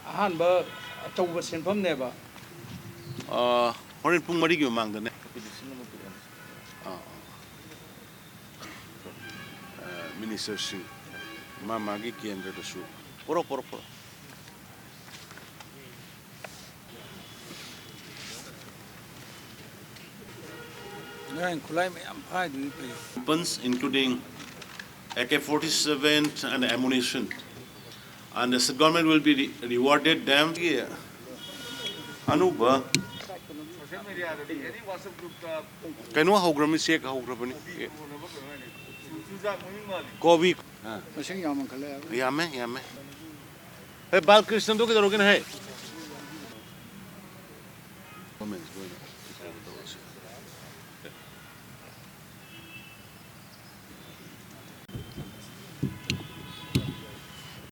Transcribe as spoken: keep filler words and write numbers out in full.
ꯑꯍꯥꯟꯕ ꯑꯆꯧꯕ ꯁꯦꯟꯐꯝꯅꯦꯕ꯫ ꯑ, ꯍꯣꯔꯦꯟ ꯄꯨꯡ ꯃꯔꯤꯒꯤ ꯃꯃꯥꯡꯗꯅꯦ꯫ ꯑꯥ, ꯑꯥ꯫ ꯑ, ꯃꯤꯅꯤꯁꯇꯔꯁꯤꯡ ꯃꯥ ꯃꯥꯒꯤ ꯀꯦꯟꯗ꯭ꯔꯗꯁꯨ꯫ ꯄꯣꯔꯣ, ꯄꯣꯔꯣ, ꯄꯣꯔꯣ꯫ ꯉꯔꯥꯡ ꯈꯨꯠꯂꯥꯏ ꯃꯌꯥꯝ ꯐꯥꯏꯗꯨꯗꯤ ꯐꯩ꯫ Weapons including A K forty-seven and ammunition. And the government will be re-, rewarded them. ꯑꯅꯧꯕ ꯀꯩꯅꯣ ꯍꯧꯈ꯭ꯔꯕꯅꯤ, ꯆꯦꯛ ꯍꯧꯈ꯭ꯔꯕꯅꯤ꯫ ꯀꯣꯕꯤ꯫ ꯑꯥ꯫ ꯃꯁꯤꯡ ꯌꯥꯝꯃꯟꯈꯠꯂꯦ ꯍꯥꯏꯕ꯫ ꯌꯥꯝꯃꯦ, ꯌꯥꯝꯃꯦ꯫ ꯍꯦ, ꯕꯥꯜꯀ꯭ꯔꯤꯁꯅꯗꯣ ꯀꯩꯗꯧꯔꯒꯦꯅꯦ, ꯍꯦ?